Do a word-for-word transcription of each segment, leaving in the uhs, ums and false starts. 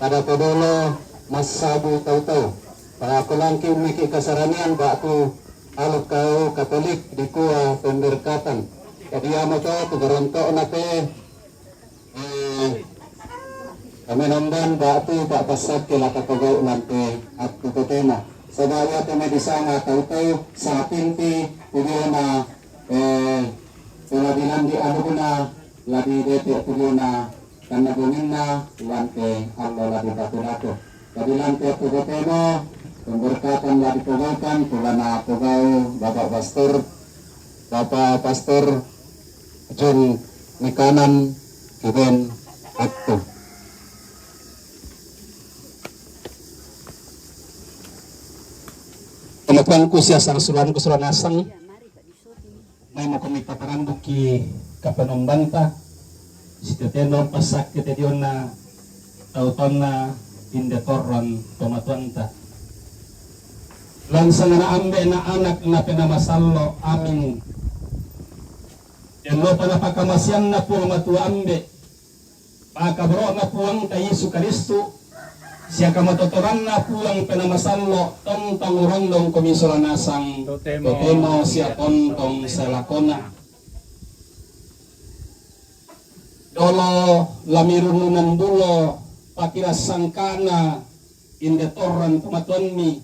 Kada ko dolo massabu tau-tau. Pakulangki miki kasaranian ba'tu aluk kau Katolik dikua pemberkatan. Jadi amo to tu garonto na pe, eh, kami nomban ba'tu pa passakke la kapagau lampe attu totemo. Sabaya teme disanga tau-tau sapinti tujuana, eh, pengadilan di aluguna lagi dete tujuana karena bonginna lampe Allah lagi batu-batu. Jadi lampe aku totemo pemberkatan lagi pegaukan pegana pegau Bapak Pastor, Bapak Pastor John Nikanan Kiben Attu. Telepon ku sia sang suruhan ku suruhan asang. Mai mo komi patarandukki kapenombanta. Siteteno passakke te dionna tau tonna inde torrang tomatuanta. Langsangana ambe na anak na pena masallo. Amin. Denno panapakamaseanna Puang Matua ambe. Pakaboro'na Puangta Yesu Karistu, sia kamatotoranna Puang Pena Masallo, tontong urondong komi sola nasang, totemo sia tontong selakona. Dolo lamirununang bulo pakirassangkana inde torrang tomatuanni,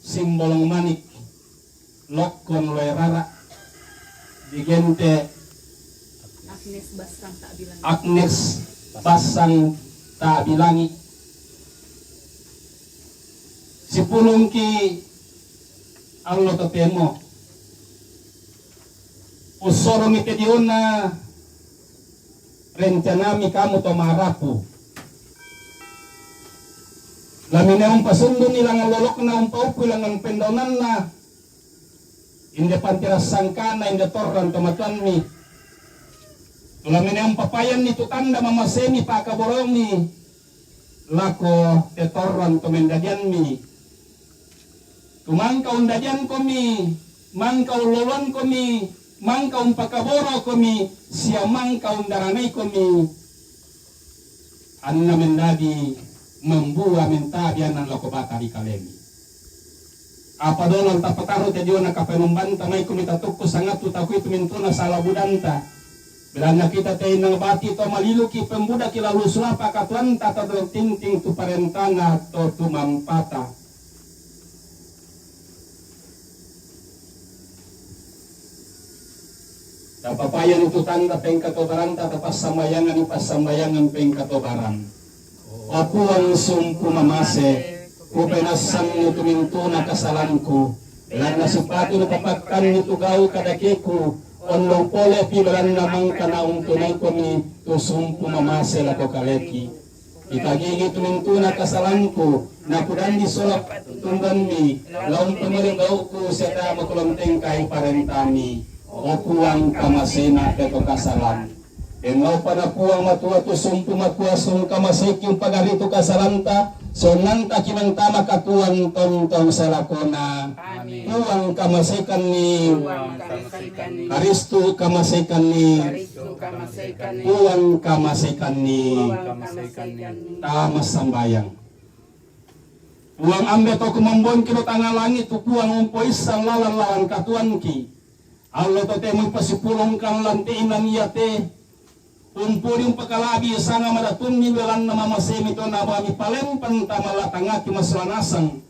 Simbolong Manik, Lokkon Loe Rara, Digente, Agnes Bassang Tabilangi. Agnes Bassang Tabilangi. Sipulungki allo totemo. Ussorongi te diona rencanami kamu to marapu. Lamine umpasunduni langan lolokna, umpaupui langan pendaunanna, inde pantirang sangkana, inde torrang tomatuanni. Lamine umpapayanni tu tanda mamasemi pakaboromi lako te torrang to mendadianmi. Tumangka undadiankomi, mangka ulloloankomi, mangka umpakaborokomi, sia mangka undaranaikomi. Anna mendadi membua mentabi anna lako bata ri kalemi. Apa dolo tapataru te diona kapenombanta maikomi tatukku sangattu takuitu mintuna sala budanta. Belanna kita te inang bati to maliluki pembudaki lalu sulapa katuanta to tinting tu parentana to tumampata. Tapapayan tu tanda pengkatobaranta, tapassambayangani passambayangan pengkatobaran. O Puang sumpu mamase, kupenassannu tu mintuna kasalangku, belanna sipatu napapakkanni tu gau kadakeku, ondong polepi belanna mangkana untunaikomi tu sumpu mamase lako kaleki. Itagigi tu mintuna kasalangku, nakudandi sola tundanni, la umpamele gauku sia da makulontengkai parentami. O Puang kamasena te to kasalang. Dennaupa na Puang Matua tu sumpu makuasa ungkamaseki umpagari tu kasalanta, sonnanta kinantama katuang tontong selakona. Amin. Puang kamasekanni. Puang kamasekanni. Karistu kamasekanni. Karistu kamasekanni. Puang kamasekanni. Puang kamasekanni. Tamassambayang. Puang ambe to kumambongki ro tangnga langi tu Puang umpoissang lalang-lalang katuanki. Allo totemo ipasipulongkang lante'na iate umpudi umpakalabi sanga madatunni belanna mamasemi to nabami palempang tama latangaki massuanasang.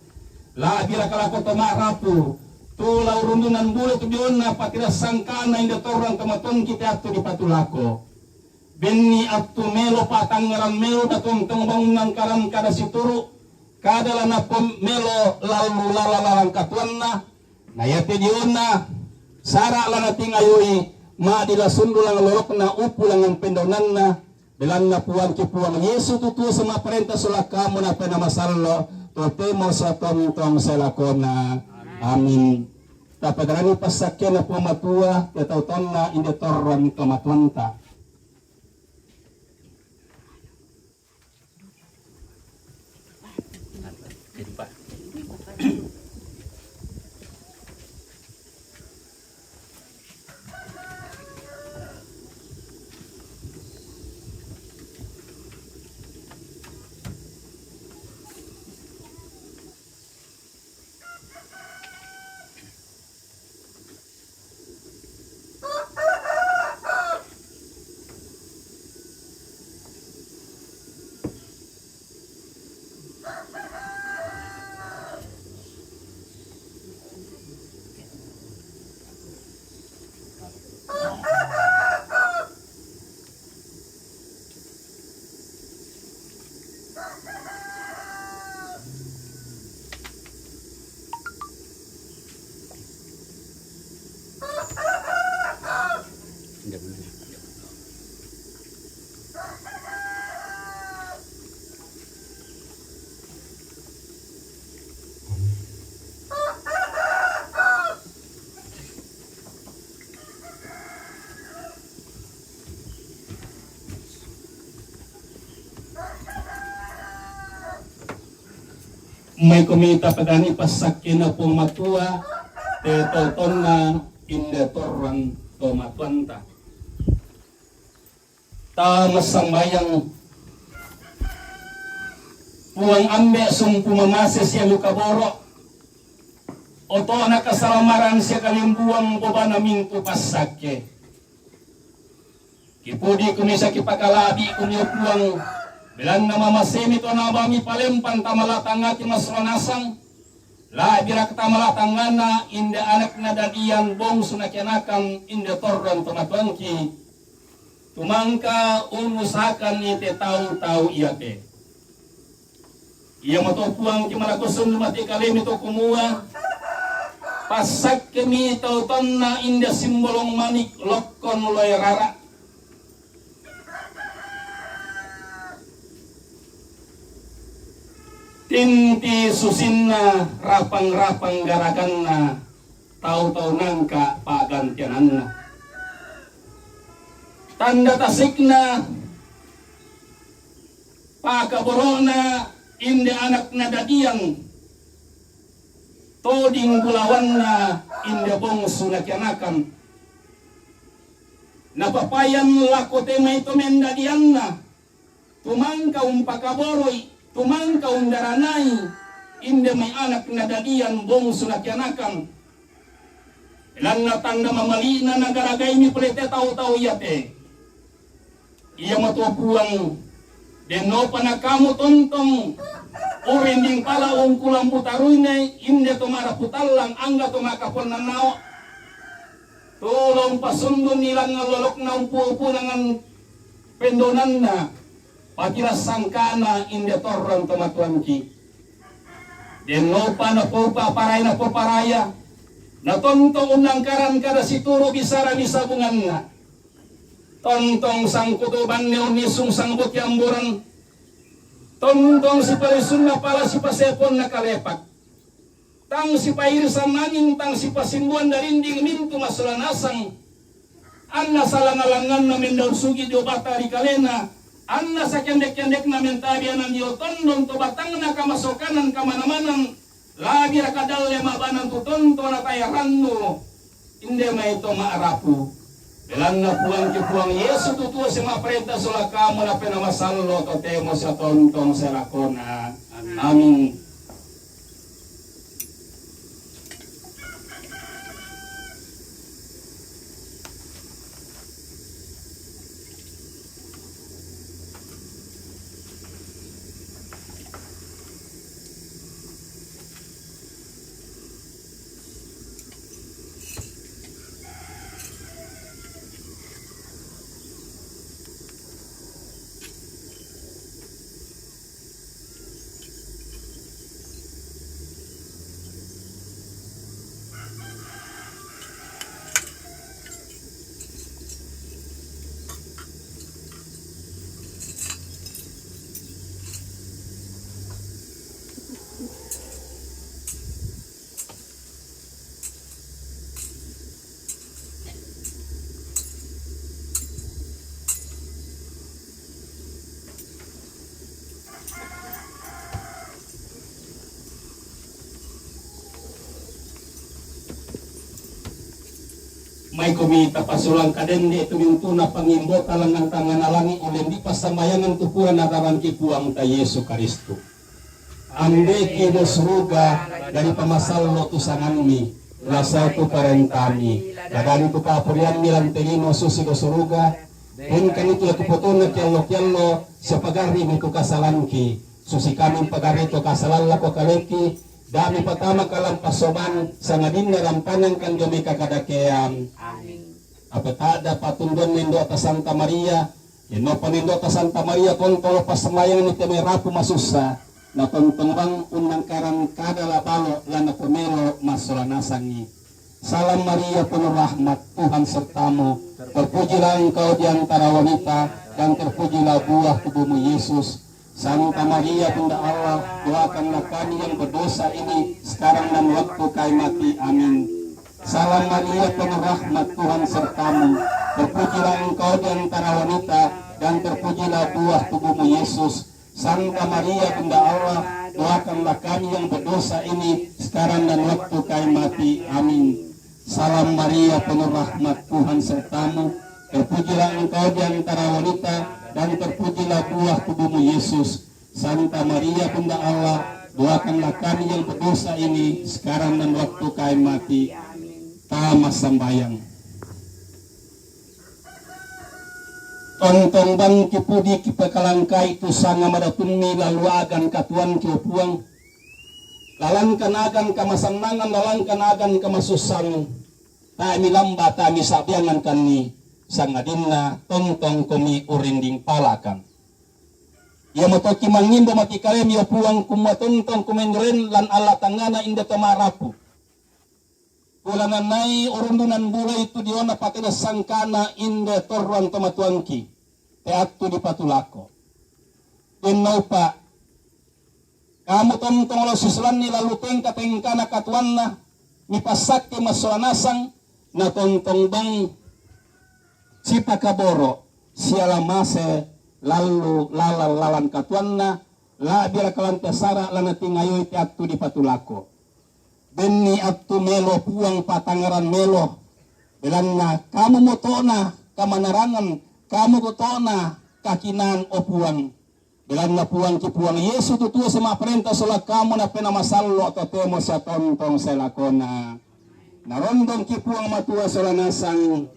Labi raka lako to ma'rapu tu la urundunan bule tu dionna patirassangkana inde torrang tomatuangki te attu dipatulako. Benni attu melo patangngerang melo datontong bangunnang karang kada situru, kada la napom melo lalu lala-lalang katuanna, na iate dionna sara la natingayoi ma'dila sundu langan lolokna upu langan pendaunanna, belanna Puangki Puang Yesu tutu semaparenta sulakamu napena masallo, totemo satontong selakona. Amin. Tapagarani passakkena Puang Matua, te tau tonna inde torrang tomatuanta. Mai ko mita padani passakkena Puang Matua, te tau-taunna inde torrang tomatuanta. Ta massambayang. Puang Ambe' sumpu mamase sia luka boro', otona kasalamaran sia kalembuang bobana mintu passakke. Kipudi kumi sakipakalabi kumi o Puang, belanna mamasemi to nabami palempang tamala tangngaki masro nasang, la'bira tamala tangngana inde anak nadadian bongsu nakianakan inde torrang tomatuangki, tumangka unusakanni te tau-tau iate. Iamoto Puang ki malako sundu mate kalemi to kumua, passakkemi tau tonna inde simbolong manik lokkon loe rara. Tinti susinna rapang-rapang garaganna tau-tau nangka pa'gantiananna. Tanda tasikna pakaboro'na inde anak nadadian, toding bulawanna inde bongsu nakianakan. Napapayan lako te mai to mendadianna, tumangka umpakaboroi, tumangka undaranai, inde mai anak nadadian bongsu nakianakan. Lanna tanda mamali'na nagaragaimi pole te tau-tau iate. Iamoto Puang, dennopa nakamu tontong, urinding pala ungkulambu taruine, inde to marapu tallang, angga to makaponnannao. Tula umpasundunni langngan lolokna umpu-umpunangan pendonanna, patilas sangkana inde torrang tomatuangki. Dennopa napoupa parai napoparaya, natonto unnangkaran kada situru bisara bisabunganna. Tontong sangkutu banne unnisung sangboti amboran. Tontong sipalisunna pala sipaseponna kalepak. Tang sipairisan angin, tang sipasimbuan darinding mintu masola nasang. Anna salanga-langanna mendaun sugi dio bata ri kalena. Anna sakendek-kendekna mentabianan dio tondon to batangna kamasokanan kamana-manan. Labira kadalle mabanan tu tonto natae rannu. Inde mai to ma'rapu. Belanna Puangki Puang Yesu tu tuo si ma'parenta sola kamu napena masallo totemo satontong selakona. Amin. Amin. Maikomi tapasulang kadende tu mintuna pangimbota langngan tangngana langi, ulendi passambayangan tu pura natarangki Puangta Yesu Karistu. Andeki ri suruga, dadi pamasallo tu sangammi, nasau tu parentami, nadadi tu kapuriammi lante lino susi ri suruga, engkani tu la kupotona kiallo-kiallo, sipagarrimi tu kasalangki, Susi kami pagari to kasalan lako kaleki, dami patama kalam pasoban, sangadinna rampanang kan domi kakadakean. Apa tada patunduan nendo ta Santa Maria, yeno panendo ta Santa Maria kontolo pasembayang ni teme rapu masussa, na tontong bang unnangkaran kada la balo lana pomelo masola nasangi. Salam Maria, penuh rahmat, Tuhan sertamu. Terpujilah engkau di antara wanita, dan terpujilah buah tubuhmu, Yesus. Santa Maria, Bunda Allah, doakanlah kami yang berdosa ini, sekarang dan waktu kami mati. Amin. Salam Maria, penuh rahmat, Tuhan sertamu. Terpujilah engkau di antara wanita, dan terpujilah buah tubuhmu, Yesus. Santa Maria, Bunda Allah, doakanlah kami yang berdosa ini, sekarang dan waktu kami mati. Amin. Salam Maria, penuh rahmat, Tuhan sertamu. Terpujilah engkau di antara wanita, dan terpujilah buah tubuhmu, Yesus. Santa Maria, Bunda Allah, doakanlah kami yang berdosa ini, sekarang dan waktu kami mati. Tama sambayang. Tontong bang kipudi kipakalangkai tu sanga madatunmi lalu agan katuanki, o Puang. Lalangkan agan kamasannangan, lalangkan agan kamasussan. Tami lamba, tami sabiangan kanni, sangadinna tontong komi urinding palakan. Ia motoki mangimbo mati kalemi, o Puang, kumua tontong kumenduren lan alla tangana inde to marapu. Kulanannai urundunan bulai tu diona patena sangkana inde torroan to matuangki, te attu dipatulako. Dennaupa, kamu tontong lo sisulanni lalu tengka-tengkana katuanna, mipassakke massola nasang, na tontong bang sipakaboro, siala mase lallu lalan-lalan katuanna, la'bi raka lante sara lanatingayoi te attu dipatulako. Benni attu melo Puang patangngarang melo, belanna kamu motona kamanarangan, kamu motona kakinaan, o Puang. Belanna Puangki Puang Yesu tutua simapparenta sola kamu, napena masallo totemo siatontong selakona. Narondongki Puang Matua sola nasang.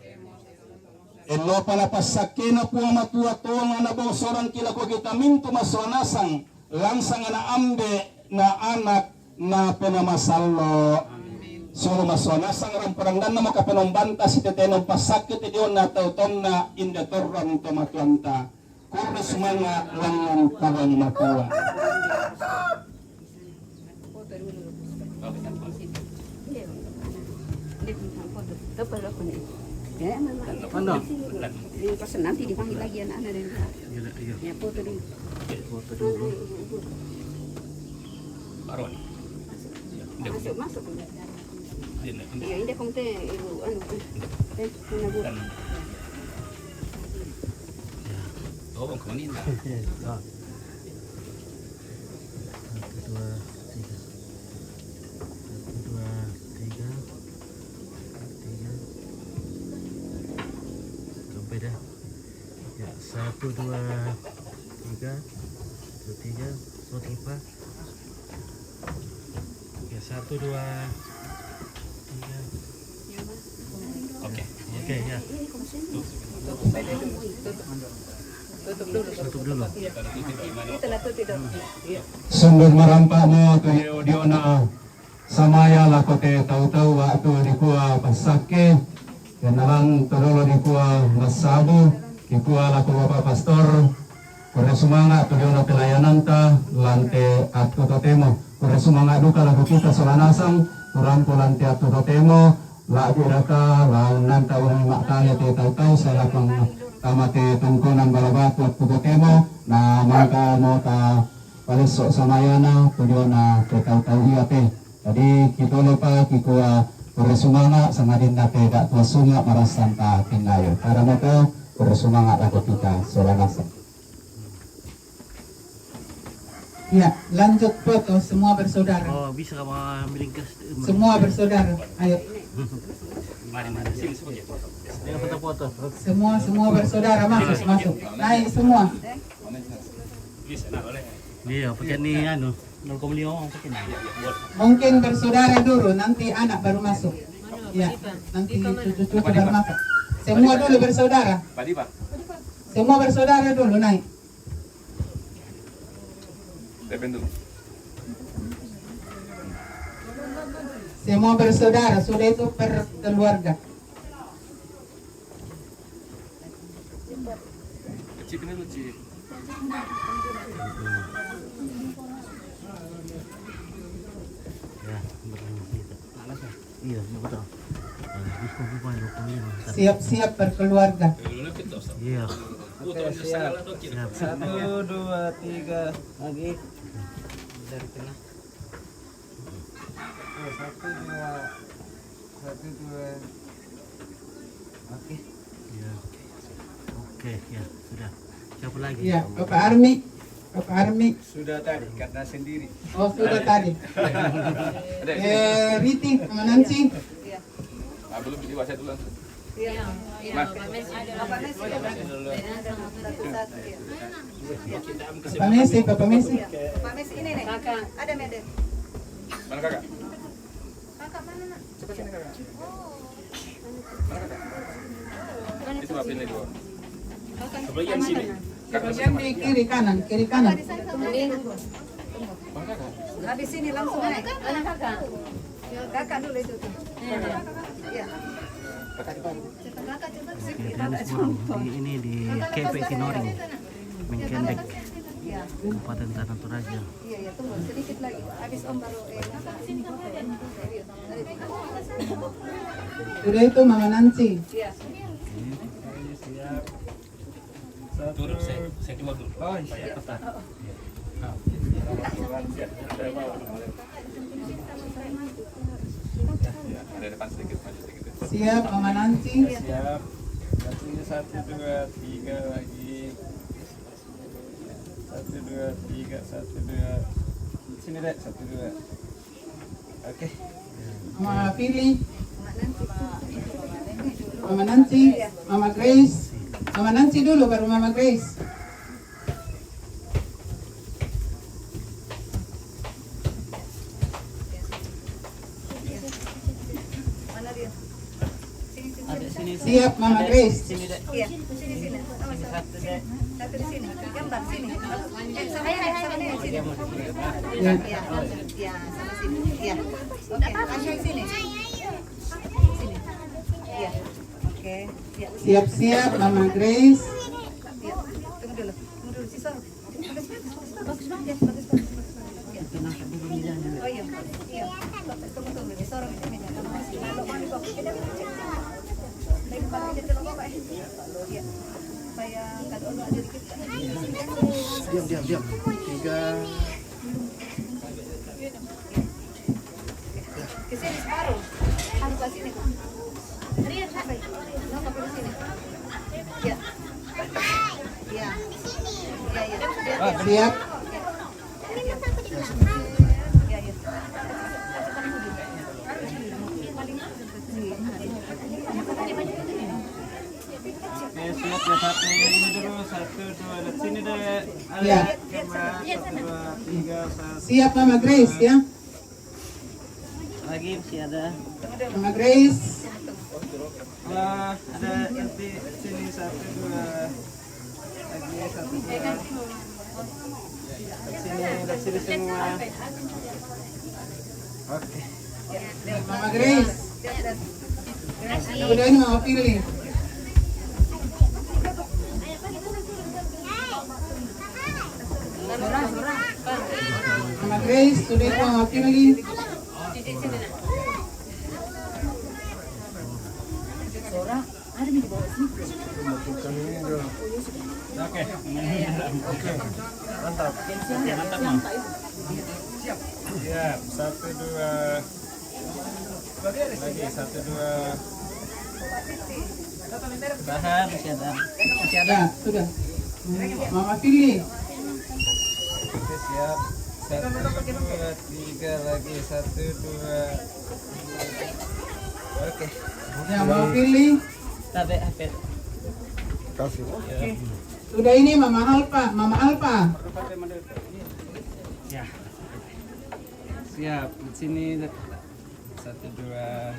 Ennopa napassakkena Puang Matua tonga nabongsorangki lako kita mintu massola nasang, langsang ana ambe, na anak, na pena masallo. Sulu massola nasang ramparandannamo kapenombanta sitetena umpassakke te diona tau tonna inde torrang to matuanta. Kurre sumanga langngan Puang Matua. Nanti dipanggil lagi anak-anak dari luar. Iya, iya. Ya, foto dulu. Oke, foto dulu. Baru nih. Masuk, masuk. Iya, ini kong teh, ibu, anu, eh, mana, Bu? Ya. Tolong kemana ini? Satu, dua, tiga. Satu, dua, tiga. Tiga. Sampai dah. Ya, satu, dua, tiga. Satu, tiga. Satu, empat. Oke, satu, dua, tiga. Oke. Oke, ya. Tutup dulu. Tutup dulu. Sundun marampamo tu Yehudiona samaya lako te tau-tau attu dikua passakke, kennalang todolo dikua massabu, dikua lako Bapak Pastor, kurre sumanga tu diona pelayananta lante attu totemo. Kurre sumanga duka lako kita sola nasang, kurampo lante attu totemo, la'bi raka laun nanta umi makkale te tau-tau salapang tama te tongkonan bala batu attu totemo, na mangka mota palesso samayana tu diona te tau-tau iate. Jadi, kitolopa kikua, kurre sumanga, sangadinna te da tuassunga marasanta tingayo. Taramoto, kurre sumanga lako kita sola nasang. Ya, lanjut foto semua bersaudara. Oh, bisa kamu ambil ringkas? Semua bersaudara, ayo. Mari, mari, sini, sini. Ayo foto-foto. Semua, semua bersaudara, masuk, masuk. Naik semua. Bisa, nah, boleh. Iya, pakai ni anu, nol koma lima pakai ni. Mungkin bersaudara dulu, nanti anak baru masuk. Ya, nanti cucu-cucu baru masuk. Semua dulu bersaudara. Semua bersaudara dulu naik. Semua bersaudara, sudah itu per keluarga. Kecil kena kecil. Ya, berhenti. Iya, betul. Siap-siap berkeluarga. Iya. Oke, siap. Satu, dua, tiga. Lagi. Dari tengah. Oke, satu, dua. Satu, dua. Oke. Ya. Oke, ya, sudah. Siapa lagi? Ya, Bapak Army. Bapak Army. Sudah tadi, karena sendiri. Oh, sudah tadi. Eh, Riti, Mama Nancy. Ah, belum, jadi wasit dulu. Iya. Iya, Pak Messi. Pak Messi. Pak Messi, Pak Messi. Pak Messi ini nih. Kakak. Ada, Mede. Mana kakak? Kakak mana, Nak? Coba sini, kakak. Mana kakak? Itu apa ini dua? Kakak. Coba yang sini. Kakak. Yang di kiri kanan, kiri kanan. Kakak di sana sama. Tunggu. Mana kakak? Habis sini langsung naik. Mana kakak? Kakak dulu itu tuh. Iya. Kakak di mana? Oke, Rian Purang di ini di K P Tinoring, Mengkendek, Kabupaten Tanah Toraja. Iya, iya, tunggu sedikit lagi. Habis Om baru, eh, sudah itu Mama Nancy. Iya. Siap. Duduk, saya, saya cuma duduk. Oh, iya. Ada depan sedikit, maju sedikit. Siap, Mama Nancy. Siap. Satu, dua, tiga lagi. Satu, dua, tiga, satu, dua. Sini, Dek, satu, dua. Oke. Mama Fili. Mama Nancy. Mama Grace. Mama Nancy dulu, baru Mama Grace. Mana dia? Sini, sini, sini. Siap, Mama Grace. Sini, Dek. Iya, sini, sini. Sini satu, Dek. Satu di sini. Gambar sini. Eh, sama, sama, sama, sini. Iya. Iya, iya, sama sini. Iya. Oke, Asya sini. Sini. Iya. Oke. Iya. Siap-siap, Mama Grace. Iya. Tunggu dulu. Tunggu dulu, si Sor. Diam, diam, diam. Tiga. Ke sini separuh. Anu, ke sini. Rian, sampai. No, ke sini. Ya. Ya. Ya, ya. Siap. Ya, ya. Oke, siap ya, satu ini dulu, satu, dua, lihat sini, Dek. Ada, ya. Coba, satu, dua, tiga, satu. Siap, Mama Grace, ya. Lagi masih ada. Mama Grace. Wah, ada nanti sini satu, dua. Lagi satu, dua. Sini, sini semua. Oke. Mama Grace. Udah ini Mama Fili. Mama Grace, sudah itu Mama Fili. Oke. Oke. Mantap. Oke, mantap, Mam. Siap. Satu, dua. Lagi, satu, dua. Tahan, masih ada. Masih ada. Ya, sudah. Mama Fili. Oke, siap. Satu, dua, tiga lagi. Satu, dua. Oke. Ya, Mama Fili. Tabe, Hafid. Kasih. Oke. Sudah ini Mama Alfa, Mama Alfa. Ya. Siap, di sini. Satu, dua.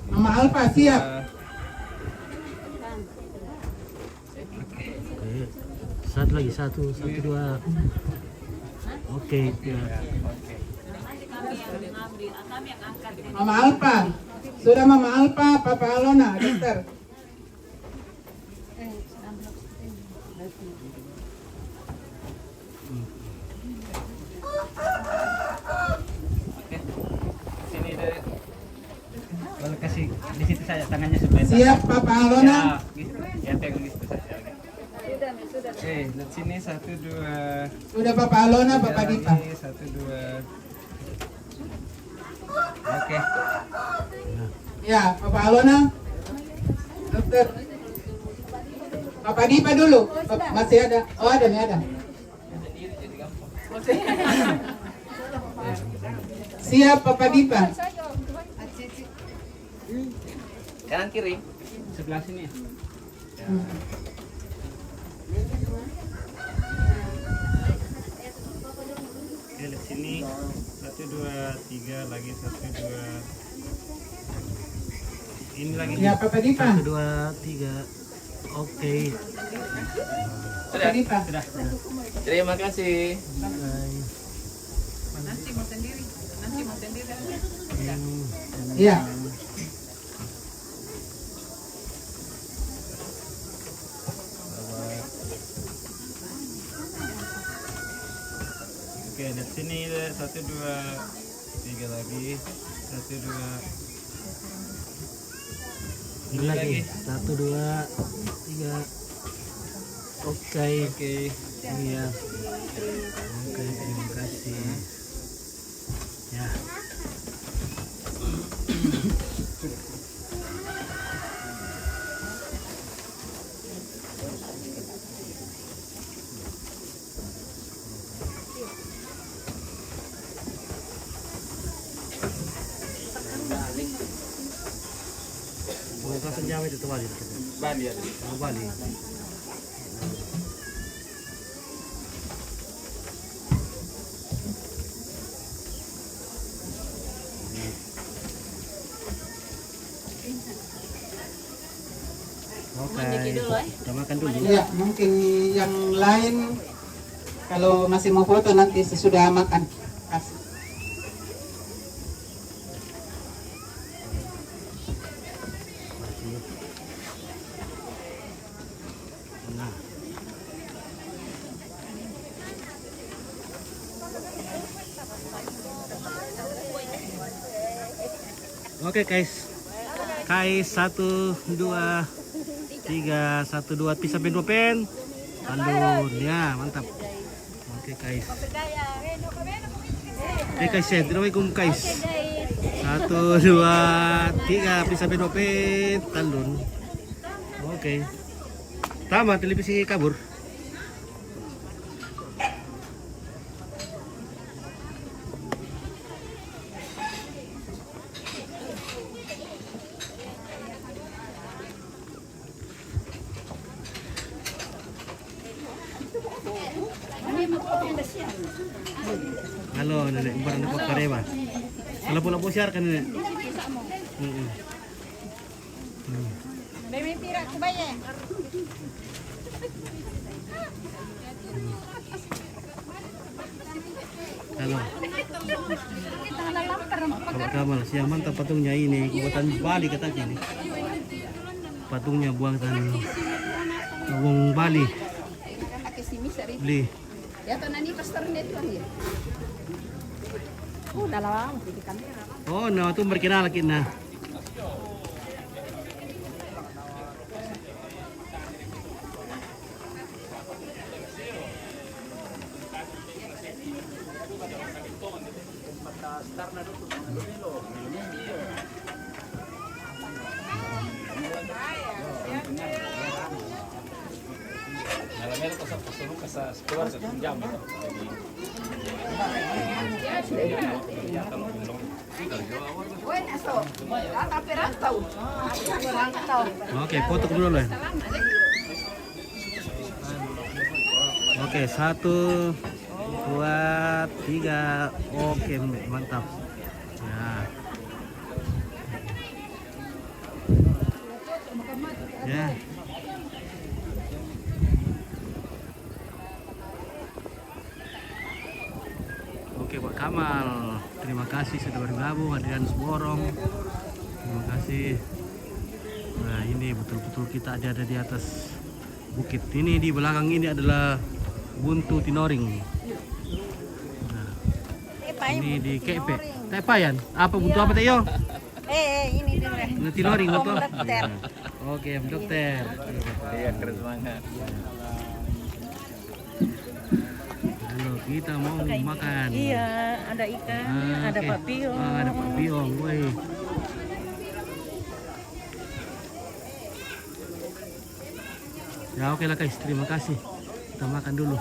Mama Alfa, siap. Dua. Oke. Satu lagi, satu, satu, dua. Oke, ya. Mama Alpa. Sudah Mama Alpa, Papa Alona, dokter. Oke. Sini deh. Boleh kasih di situ saja tangannya supaya. Siap, Papa Alona? Ya, gitu. Ya, pegang di situ saja. Oke, lihat sini, satu, dua. Sudah Papa Alona, Papa Dipa. Lagi, satu, dua. Oke. Ya, Papa Alona. Dokter. Papa Dipa dulu. Masih ada. Oh, ada nih, ada. Siap, Papa Dipa. Kanan kiri. Sebelah sini. Hmm. Oke, lihat sini. Satu, dua, tiga, lagi satu, dua. Ini lagi. Ya, Papa Dipa. Satu, dua, tiga. Oke. Sudah. Papa Dipa. Sudah. Terima kasih. Bye. Nanti mau sendiri. Nanti mau sendiri. Hmm. Iya. Oke, lihat sini, deh. Satu, dua, tiga lagi. Satu, dua. Ini lagi. Satu, dua, tiga. Oke. Oke. Iya. Oke, terima kasih. Ya. Mau kasih jam itu tuh balik. Balik. Mau balik. Oke, kita makan dulu. Iya, mungkin yang lain kalau masih mau foto nanti sesudah makan. Kasih. Oke, guys. Guys, satu, dua, tiga, satu, dua, pisa pen, dua pen. Tandun, ya, mantap. Oke, guys. Oke, guys, ya, terima kasih, guys. Satu, dua, tiga, pisa pen, dua pen. Tandun. Oke. Tama, televisi kabur. Halo, Nenek, barang dapat kareba. Kalau pula bosiar kan, Nenek? Mm-mm. Hmm. Halo. Kamal, siang mantap patungnya ini, buatan Bali katanya ini. Patungnya buatan wong Bali. Beli. Ya, to nani pastor ne tuan ya. Oh, udah lama, jadi kamera. Oh, nah, itu berkira lagi, nah. Oke, foto dulu lah. Oke, satu, dua, tiga. Oke, mantap. Ya. Ya. Oke, Pak Kamal, terima kasih sudah bergabung. Adrian Borong, terima kasih. Nah, ini betul-betul kita ada, ada di atas bukit. Ini di belakang ini adalah Buntu Tinoring. Nah, ini di Kepe. Tepayan, apa buntu apa, Teh Yo? Eh, eh, ini dulu. Nah, Tinoring betul. Dokter. Oke, dokter. Iya, keren banget. Halo, kita mau makan. Iya, ada ikan, Ah, ada oke. Pak Piong. Ah, ada Pak Piong, woi. Ya, oke lah guys, terima kasih. Kita makan dulu.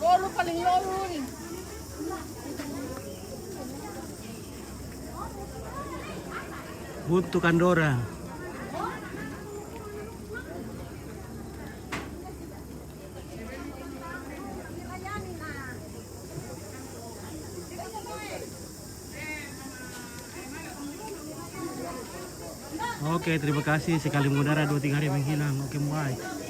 Lolo paling lolo nih. Buntu Kandora. Oke, terima kasih. Sekali mengudara, dua tiga hari menghilang. Oke, bye.